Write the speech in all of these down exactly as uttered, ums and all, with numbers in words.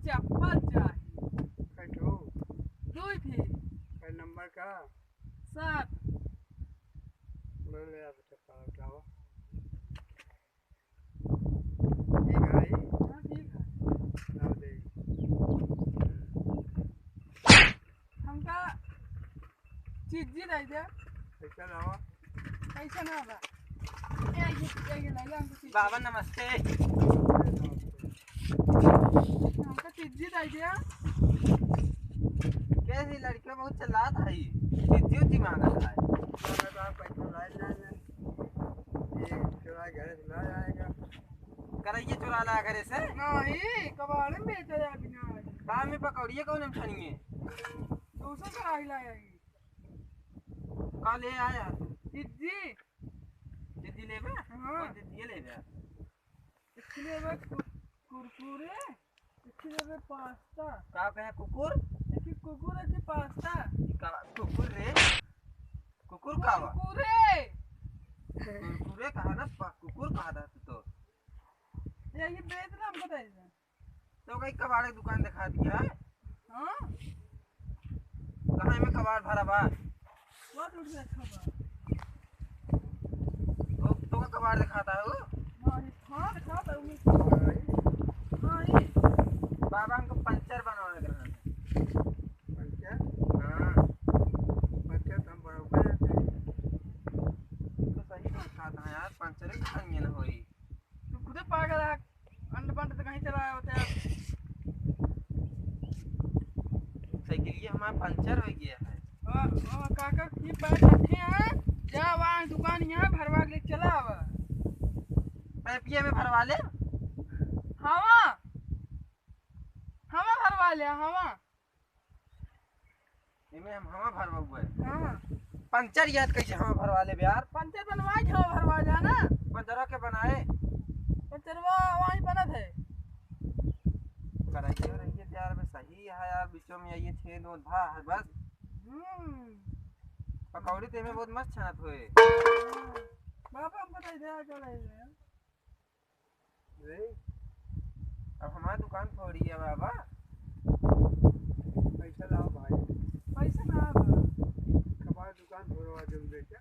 चप्पल चाही। कै ठो? दुई ठे। कै नंबर का? सात। ले ले, अब चप्पल उठाओ। ठीक है भाई। हाँ, ठीक है। लाओ दे। हमका चिज्जी दे दे। पैसा लावा। पैसा ना बा। ए, ये, ये, ये ले ले, हमको चिज्जी। बाबा नमस्ते। हमको चिज्जी दे दे। कैसी लड़कियों बहुत चिल्लात है, चिज्जी उज्जी मांगत है। बाबा, बाबा, पैसा ला, ला, ला। ये चुरा घर से ला जाएगा। करैया चुरा ला घरे से? नहीं, कबाड़े में बेचा जाए बिना। दाल में पकौड़िए कौन हम छनिए? दूसरा कराही ला आई। का ले आया? चिज्जी। चिज्जी लेबे? हाँ। कौन चिज्जी लेबे? एक लेबे कु-, कुरकुरे, एक लेबे पास्ता। का कहे कुकुर? एक कुकुर, एक पास्ता। ई का कुकुर रे? कुकुर का बा? कुरकुरे। कुरकुरे कहा ना, पा-, कुकुर कहा था तू तो। यही बेच ना हमको दे दे। तो कहीं कबाड़ के दुकान दिखा दिया है? हाँ? कहाँ में कबाड़ भरा बा? बहुत दूर से रखा बा। तो, तो का कबाड़ दिखाता है वो? हाँ, ये, हाँ, दिखाता है वो। हाँ, ये। बाबा हमको पंचर बनवावे के रहन है। पंचर? हाँ। पंचर तो हम बनवावे रहते हैं। तो सही बात कहता है यार, पंचर ही तो नहीं ना होई। तू खुदे पागल है, अंड पंड तो कहीं चला होता है। साइकिलिया हमारा पंचर हो गया है। हाँ, हाँ, काका की पैप रखे हैं, जा वहाँ दुकान यहाँ भरवा के चला आवा। पैपिया में भरवा ले। हवा, हवा भरवा ले, हवा। एमे हम हवा भरवा हुआ है। हाँ। पंचर याद कैसे हवा भरवा लेबे यार? पंचर बनवा के हवा भरवा जाना। पंचरवा के बनाए? पंचरवा वहीं बनत है। कराइए रहिए यार, बस सही है यार, बीचों में ये छेद ओद भा है बस। हम्म। पकौड़ी तो एमे बहुत मस्त छनत होए। हाँ। बाबा हम बताई दे, आ, चल रहे हैं। रे, अब हमार दुकान थोड़ी है बाबा। पैसा लाओ भाई। पैसा ना बा। कबाड़ दुकान थोड़वा जरूर बेचा।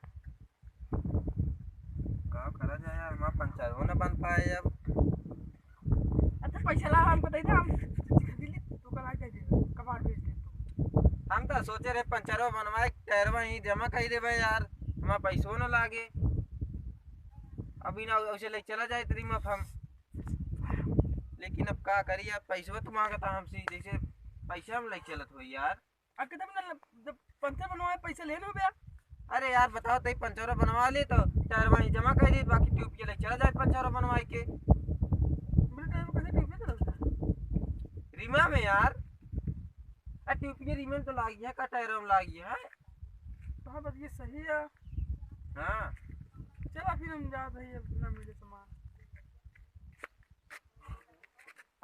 का करा जाए यार, हमार पंचर हो ना बन पाए अब। अच्छा पैसा ला, हमको दे दे, हम खरीद ले, तू कल आ जाए, कबाड़ बेच दे तू। हम तो सोचे रहे पंचरवा बनवाए, टायरवा ही जमा कर देबे यार, हमार पैसो ना लागे। अभी ना उसे ले चला जाए तेरी मत हम। लेकिन अब का करी, अब पैसवा तो मांगता हमसे, जैसे पैसा हम ले चलत हो यार। आ, कितना मिनट जब पंचर बनवाए, पैसा ले लो बे। अरे यार, बताओ, तई पंचर बनवा ले तो टायर वहीं जमा कर दे, बाकी ट्यूब के ले चला जाए पंचर बनवाए के। मेरे टायर में कैसे ट्यूब चलता है? रिमा में यार। आ, ट्यूब के रिमा में तो लागी है, का टायर में लागी है? तो हाँ, बस ये सही है। हाँ। चला फिर हम जात है, अब ना मिले सामान।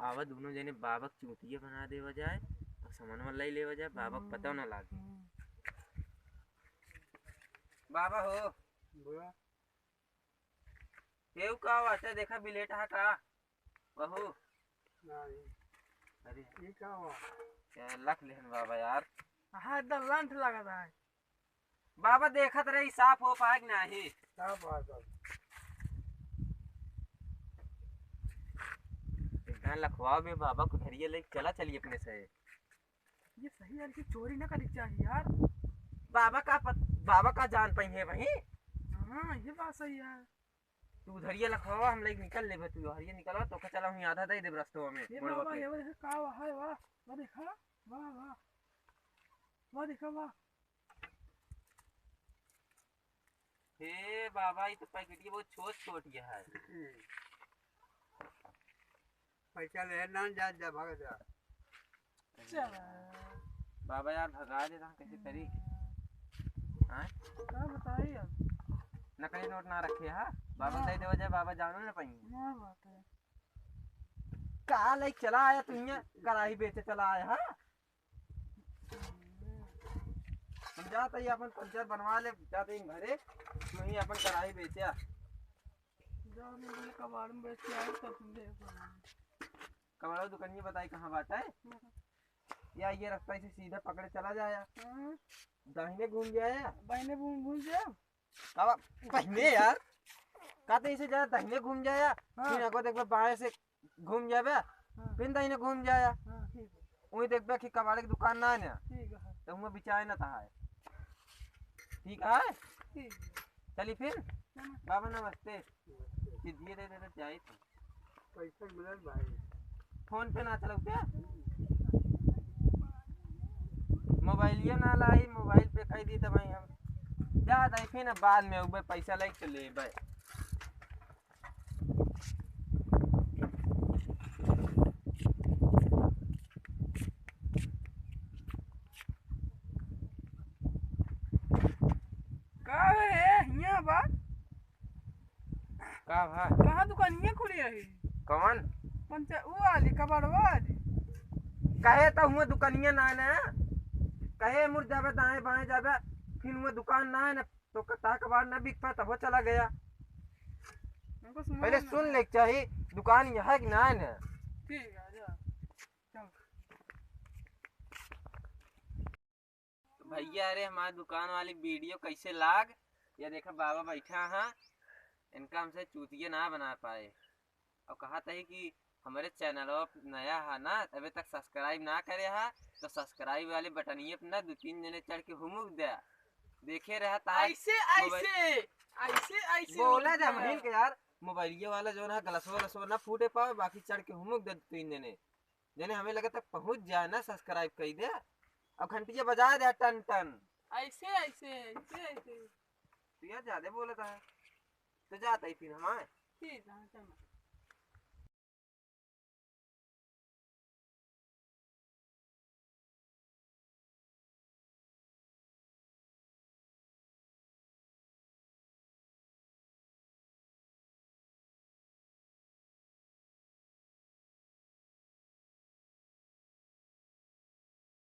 आवा दोनों जने बाबा के चूतिया बना देवा जाए और सामानवा लाई लेवा जाए, बाबा के पता ना लागे। हम्म। बाबा हो। बोला। केहू का बाटे, देखा बिलेट हा का? बहू। नहीं। अरे। ई का हुआ? क्या लख लेहन बाबा यार। हाँ, एकदम लंठ लगा था। बाबा देखत रही साफ हो पाए कि नाही। साफ हो सब। इतना लखवाओ में बाबा को धरिए ले चला चली अपने से। ये सही यार, कि चोरी ना करे चाहिए यार। बाबा का पत-, बाबा का जान पाई है वहीं। हाँ, ये बात सही है। तू धरिए लखवावा, हम लेके निकल लेबे, तू हरिए निकलवा, तो का चला हम आधा दे देब रस्तवा में, ये मोड़वा बाबा, पे। ये वाह, का वाह है, वाह, वाह देखा, वाह, वाह, वाह देखा, वाह। हे बाबा, ई तो पैकेटिया बहुत छोट छोट ये है। पैसा ले ना, जा, जा, भाग जा। चला। बाबा यार भगा दे, हम कैसे करी? हाँ? का बताई अब? नकली नोट ना रखे, हाँ? बाबा हाँ। दे देवा जाए, बाबा जानो ना पाएंगे। क्या बात है? का ले चला आया तू यहाँ, कराही बेचे चला आया, हाँ? हम जात ही अपन पंचर बनवा ले, जात ही घरे, तू ही अपन कराही बेचे आ। जाओ, नहीं बोले कबाड़ में बैठ के आए, तब तुम देखो। कबाड़ा दुकनिया बताई कहाँ बाटे? हम्म। या ये रास्ता ऐसे सीधा पकड़े चला जाया। हम्म। दाहिने घूम जाया। बाहिने घूम, घूम जाया। कबा-, बहिने यार। कहते ऐसे जाया, दाहिने घूम जाया। हाँ। फिर अगो देखबे बाएं से घूम जाबे। हाँ। फिर दाहिने घूम जाया। हाँ, ठीक है। वहीं देखबे कि कबाड़े की दुकान ना है ना। ठीक है। तो हुआ बिचाए ना था है। ठीक है? ठीक है। चली फिर? नमस्ते। बाबा नमस्ते। ये दिए दे दे, दे, जाए तो। पैसा मिलल भाई। फोन पे ना चलाऊ क्या? मोबाइलियो ना लाई, मोबाइल पे कह दी तो भाई हम जा दे, फिर ना बाद में उबे पैसा लेके लेबे। का है हियाँ बा? का भा? कहाँ दुकानिया खुली रही? कौन? पंचा-, ऊ वाली, कबाड़वा वाली। कहे तो हुआ दुकानिया ना है ना, कहे मुड़ जाबे दाएं बाएं जाबे, फिर हुआ दुकान ना है ना, तो कता कबाड़ ना बिक पाए, तब वो चला गया। हमको सुना पहले ना। सुन ले के चाही, दुकान यहाँ है कि ना है ना? ठीक है, जा। चल। तो भैया, अरे हमारे दुकान वाली वीडियो कैसे लाग? ये देखा बाबा बैठा है, इनका हमसे चूतिया ना बना पाए। और कहा था कि हमारे चैनल नया है ना, अबे तक सब्सक्राइब ना करे है, तो सब्सक्राइब वाले बटनिए पे ना दो तीन जने चढ़ के हुमुक दे। देखे रहा था ऐसे, मोबाइल ऐसे, ऐसे, ऐसे बोला हुमुक जा दे। महीन के यार, मोबाइलिया वाला जो ना ग्लासवा व्लासवा ना फूटे पावे, बाकी चढ़ के हुमुक दे दो तीन जने, जने हमें लगे तक पहुँच जाए ना, सब्सक्राइब कर दे। अब घंटिया बजा दे टन टन। ऐसे, ऐसे, ऐसे, ऐसे। तू यार ज्यादा बोलत है। तो जात ही फिर हमारे। ठीक है, चल।